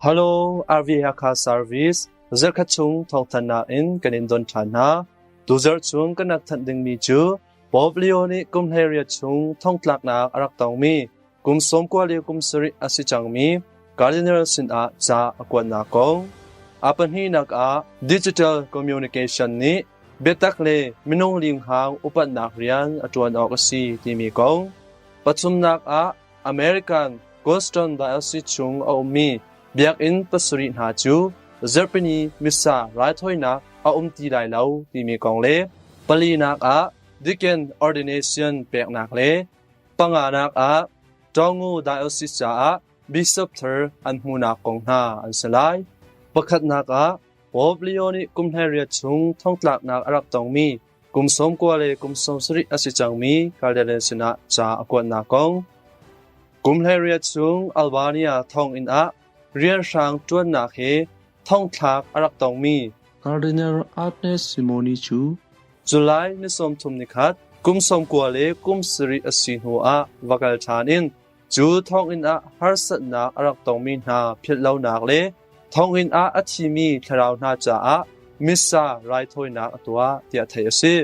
Hello, RV Hakha Service. Zarkhat chung thawngthanhnak in kan in don ṭhan hna. Tuzarh chung kan rak thanh dingmi cu Pope Leo nih kum 18 chung thongtlaknak a rak tongmi kum 90 le kum 70 a si cangmi Cardinal sinah ca a kuatnak kong. A pahnihnak ah digital communication nih biatak le minung limhang upatnak rian a ṭuan awk a si timi kong. Pathumnak ah American Boston Diocese chung a ummi biakinn pasarih hna cu Zarhpini Missa raithawinak a um ti lai lo timi kong le palinak ah Deacon ordination peknak le panganak ah Taungu Diocese caah bishop thar an hmuhnak kong hna an si lai. Pakhatnak ah Pope Leo nih kum 18 chung thongtlaknak a rak tongmi kum 90 le kum 70 a si cangmi Calderen sinah ca a kuatnak kong. Kum 18 chung Albania thonginn ah rianhrang ṭuannak he thongthlak a rak tongmi Cardinal Agnes Simoni cu July ni 31 kum 90 le kum 70 a si hnu ah va kal ṭhan in cu thonginn ah harsatnak a rak tongmi hna philhlonak le thonginn ah a thimi thlarau hna caah Missa raithawinak a tuah tiah theih a si.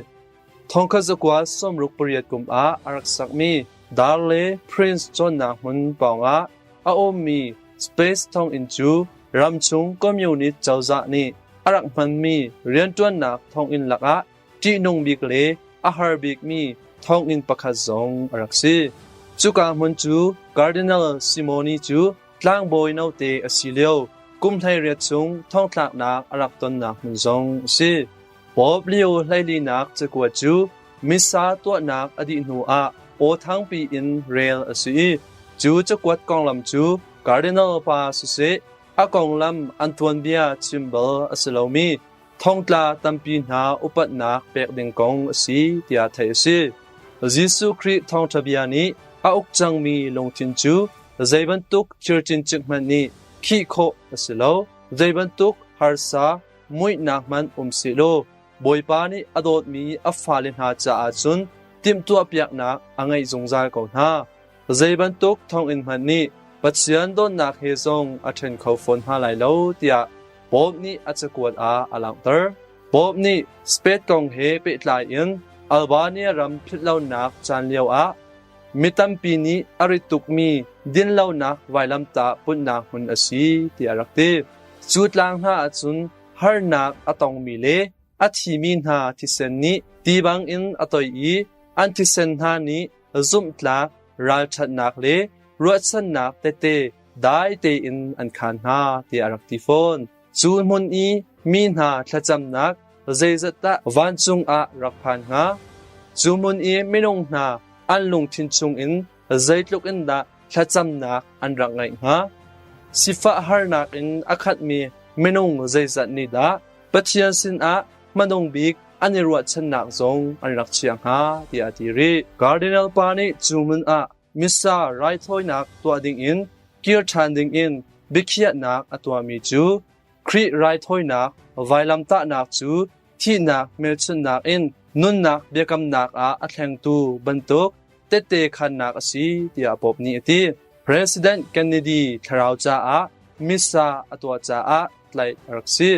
Thongkhat zakua 68 kum ah a rak sakmi Dar le Prince cawnnak hmun pawngah a ummi Space thonginn cu ramchung communist cozah nih a rak hmanmi rianṭuannak thonginn lakah ṭihnung bik le a har bikmi thonginn pakhat zong a rak si. Cuka hmun cu Cardinal Simoni cu tlangbawi note a si lio kum 18 chung thongtlaknak a rak tonnak hmun zong a si. Pope Leo hleilinak cakuat cu Missa tuahnak a dih hnu ah aw thangpi in rel a si i cu cakuat konglam cu Cardinal pa siseh a konglam an tuanbia chim bal a si lomi thongtla tampi hna upatnak pek ding kong a si tiah theih a si. Jesuh Khrih thawngṭha bia nih a uk cangmi lungthin cu zei bantuk thil cincik hmanh nih khih khawh a si lo. Zei bantuk harsa muihnak hmanh um sihlaw Bawipa nih a dawtmi a fale hna caah cun timhtuahpiaknak a ngeih zungzal ko hna. Zei bantuk thonginn hmanh nih Pathian dawtnak he zong a ṭhen kho fawn hna lai lo tiah Pope nih a cakuat ah a langhter. Pope nih Spain kong he pehtlai in Albania ram philhlonak caan lioah mi tampi nih a rit tukmi dinlonak vailamtah putnak hmun a si tiah a rak ti. Cu tlang hna ahcun harnak a tongmi le a thimi hna thisen nih ti bangin a toih i an thisen hna nih zumhtlak ralṭhatnak le ruahchannak tete dai tein an khaan hna tiah a rak ti fawn. Cu hmun i mi hna thlacamnak zeizat dah vancung ah rak phan hnga? Cu hmun i minung hna an lungthin chungin zeitluk in dah thlacamnak an rak ngeih hnga? Sifah harnak in a khatmi minung zeizat nih dah Pathian sinah hmanung bik an i ruahchannak zong an rak chiah hnga tiah a ti rih. Cardinal pa nih cu hmun ah Missa raithawinak tuah dingin kir ṭhan dingin biakhiahnak a tuahmi cu Khrih raithawinak vailamtahnak cu thihnak hmelchunhnak in nunnak biakamnak ah a thlengtu bantuk tette khannak a si tiah Pope nih a ti. President Kennedy thlarau caah Missa a tuah caah tlaih a rak si.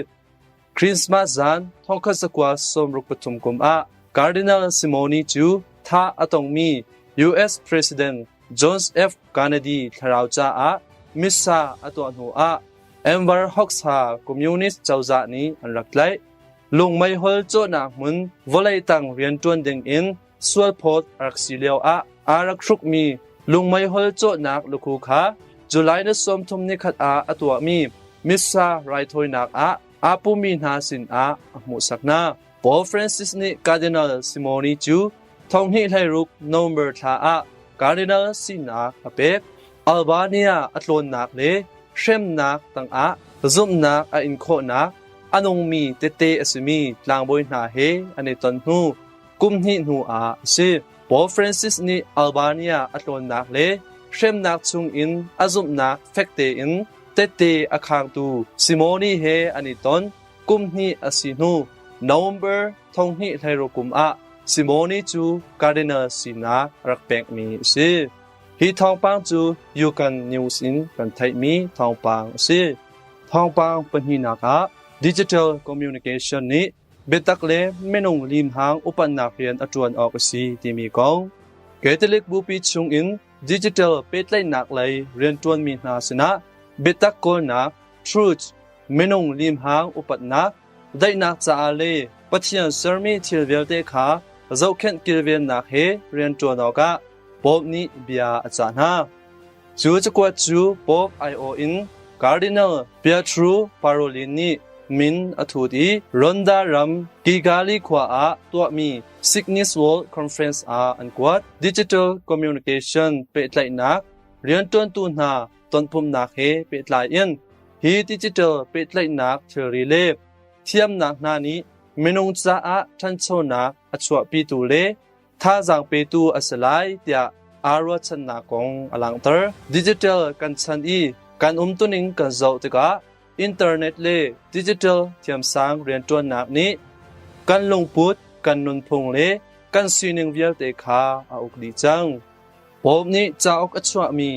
Christmas zan 1963 kum ah Cardinal Simoni cu thah a tongmi US President John F. Kennedy thlarau caah Missa a tuah hnu ah Enver Hoxha Communist cozah nih an rak tlaih. Lungmeihol cawhnak hmun vawlei tang rianṭuan dingin sualphawt a rak si lioah aa rak hrukmi lungmeihol cawhnak lukhu kha July ni 31 ah a tuahmi Missa raithawinak ah aa pummi hna sinah a hmuhsak hna. Pope Francis nih Cardinal Simoni cu 2016 November thla ah Cardinal sinak a pek. Albania a tlawnnak le hremnak tangah zumhnak a in khawhnak a nungmi tette a simi tlangbawi hna he an i ton hnu kum hnih hnu ah a si. Pope Francis nih Albania a tlawnnak le hremnak chungin a zumhnak fek tein tette a khangtu Simoni he an i ton kum hnih a si hnu November 2016 kum ah Simoni cu Cardinal sinak a rak pekmi a si. Hi thawngpang cu Yukon News in kan theihmi thawngpang a si. Thawngpang pahnihnak ah digital communication nih biatak le minung limhang upatnak rian a ṭuan awk a si timi kong. Catholic Bupi chungin digital pehtlaihnak lei rianṭuanmi hna sinah biatak kawlnak, truth, minung limhang upatnak, daihnak caah le Pathian sermi thil vialte kha zohkhenh kilvennak he rianṭuan awkah Pope nih bia a cah hna. Cu cakuat cu Pope aiawh in Cardinal Pietro Parolin nih min a thut i Rwanda ram Kigali khua ah tuahmi Sickness World Conference ah an kuat. Digital communication pehtlaihnak rianṭuantu hna tonpumnak he pehtlai in hi digital pehtlaihnak thilri le thiamnak hna nih minung caah ṭhanchonak a chuahpitu le thazaang petu a si lai tiah aa ruahchannak kong a langhter. Digital kan chan i kan umtuning kan zoh tikah internet le digital thiamsang rianṭuannak nih kan lungput, kan nunphung le kan sining vialte kha a uk dih cang. Pope nih cauk a chuahmi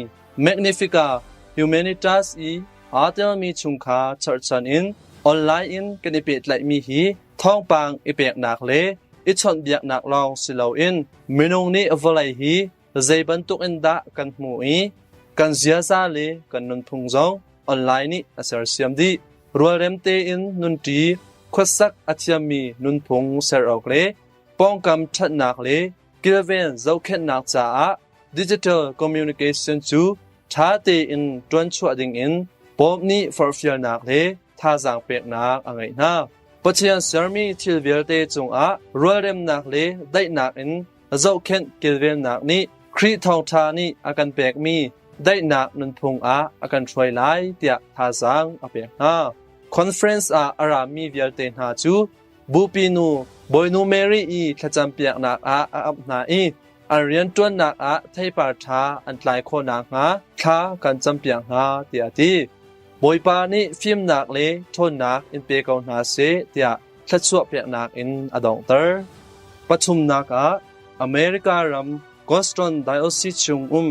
Magnifica Humanitas i aa telmi chung kha cherhchan in online in kan i pehtlaihmi hi thawngpang i peknak le i chawnhbiaknak lawng si loin minung nih vawlei hi zei bantuk in dah kan hmuh i kan ziaza le kan nunphung zong online nih a sersiam dih. Rualrem tein nunṭi, khuasak a thiammi nunphung ser awk le pawngkam ṭhatnak le kilven zohkhenhnak caah digital communication cu ṭha tein ṭuanchuah dingin Pope nih forhfialnak le thazaang peknak a ngeih hna. Pathian sermi thil vialte cungah rualremnak le daihnak in zohkhenh kilvennak nih Khrih thawngṭha nih a kan pekmi daihnak nunphung ah a kan hruai lai tiah thazaang a pek hna. Conference ah a rami vialte hna cu Bupi nu Bawinu Mary i thlacampiaknak ah a amh hna i an rianṭuannak ah theipar ṭha an tlai khawh nakhnga thla kan campiak hna tiah a ti. Bawipa nih fimnak le ṭhawnnak in pe ko hna seh tiah thluachuah peknak in a donghter. Pathumnak ah America ram Boston Diocese chung um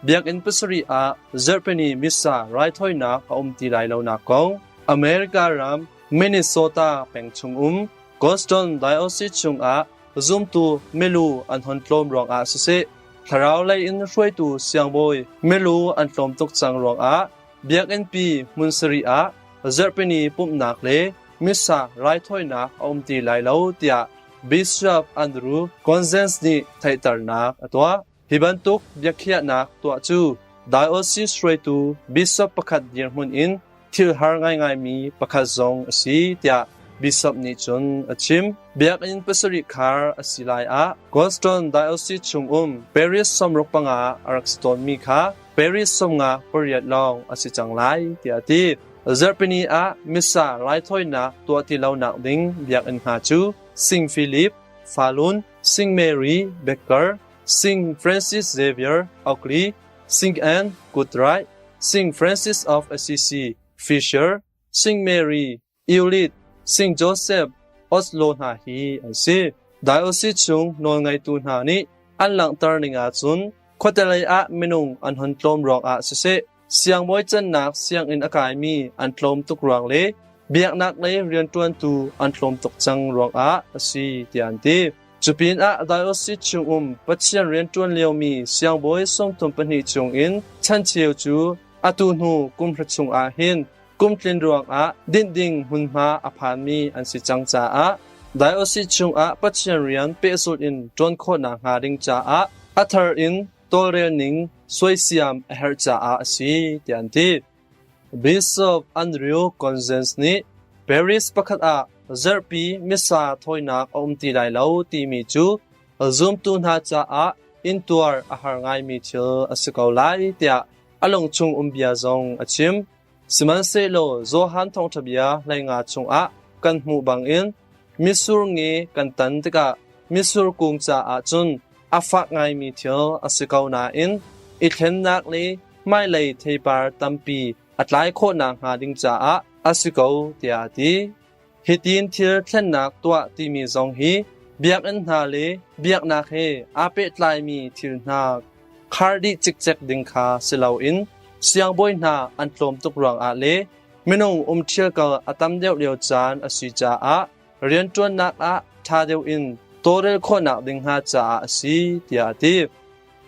biakinn pasarih ah zarhpini Missa raithawinak a um ti lai lonak kong America ram Minnesota peng chung um Boston Diocese chungah zumtu milu an hon tlawm ruangah siseh thlarau lei in hruaitu siangbawi milu an tlawm tuk cang ruangah biakinnpi hmun sarih ah zarhpini pumhnak le missa raithawinak a um ti lai lo tiah Bishop Andrew Gonzales nih theihternak a tuah. Hi bantuk biakhiahnak tuah cu diocese hruaitu bishop pakhat dirhmun in thil har ngaingaimi pakhat zong a si tiah bishop nih cun a chim. Biakinn pasarih khar a si lai ah Goldstone Diocese chung um parish 65 a rak si tawnmi kha parish 58 lawng a si cang lai tiah a ti. Zarhpini ah Missa raithawinak tuah ti lonak ding biakinn hna cu St. Philip, Falun, St. Mary, Becker, St. Francis Xavier, Oakley, St. Anne, Goodright, St. Francis of Assisi, Fisher, St. Mary, Euclid, St. Joseph, Oslo hna hi an si. Diocese chung nawlngeitu hna nih an langhter ning ahcun khuatelei ah minung an hon tlawm ruangah siseh, siangbawi cannak sianginn a kaimi an tlawm tuk ruang le biaknak lei rianṭuantu an tlawm tuk cang ruangah a si tiah an ti. Cupinah diocese chungum Pathian rianṭuan liomi siangbawi 32 chungin chancheu cu atu hnu kum hra chungah hin kumtlin ruangah dinh ding hmunhma a phanmi an si cang caah diocese chungah Pathian rian pehzulh in ṭuan khawhnak hnga ding caah a thar in tawlrel ning suaisiam a herh caah a si tiah an ti. Bishop Andrew Gonzales nih Paris pakhat ah zarhpi Missa thawinak a um ti lai lo timi cu zumtu hna caah intuar a har ngaimi thil a si ko lai tiah a lungchung um bia zong a chim. Sihmanhsehlaw Johan thawngṭha bia hleinga chungah kan hmuh bangin mitsur nge kan tan tikah mitsur kung caah cun a fak ngaimi thil a si ko nain i thlennak le hmailei theipar tampi a tlai khawh nakhnga ding caah a si ko tiah a ti. Hitin thil thlennak tuah timi zong hi biakinn hna le biaknak he aa pehtlaimi thil hna khar dih cikcek ding kha si loin siangbawi hna an tlawm tuk ruangah le Minung umṭhial kal a tam deuh lio caan a si caah rianṭuannak ah ṭha deuh in tawlrel khawhnak ding hnga caah a si tiah a ti.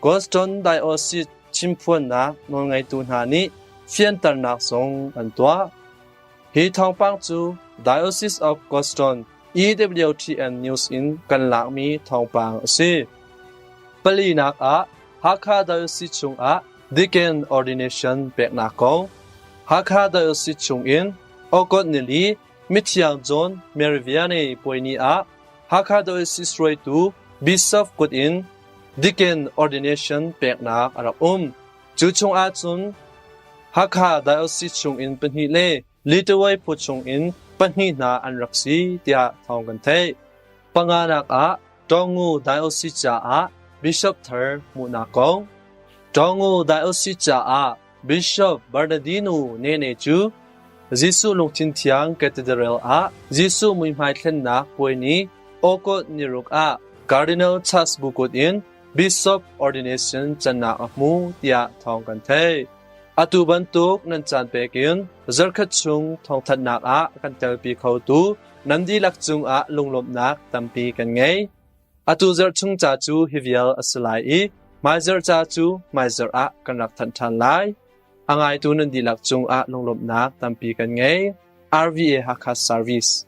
Goldstone Diocese chimphuannak nawlngeitu hna nih fianternak zong an tuah. Hi thawngpang cu Diocese of Goldstone EWTN News in kan lakmi thawngpang a si. Palinak ah Hakha Diocese chungah Deacon Ordination peknak kong Hakha Diocese chungin August nili Mithiang John Mary Vianney puai ni ah Hakha Diocese hruaitu Bishop kut in Deacon Ordination peknak a rak um. Cu chungah cun Hakha Diocese chungin pahnih le Litawai phu chungin pahnih hna an rak si tiah thawng kan theih. Panganak ah Tawngu Diocese caah Bishop thar hmuhnak kong. Tawngu Diocese caah Bishop Bernardino Nene cu Jesuh Lungthin Thiang Cathedral ah Jesuh muihmai thlennak puai ni August niruk ah Cardinal Charles Bukut in Bishop ordination cannak a hmu tiah thawng kan theih. Atu bantuk nan caan pek in zarkhat chung thawngthanhnak ah kan telpi khotu nan dihlak cungah lunglawmhnak tampi kan ngei. Atu zarh chung ca cu hi vial a si lai i hmaizarh ca cu hmaizarh ah kan rak thanh ṭhan lai. A ngaitu nan dihlak cungah lunglawmhnak tampi kan ngei. RVA Hakha Service.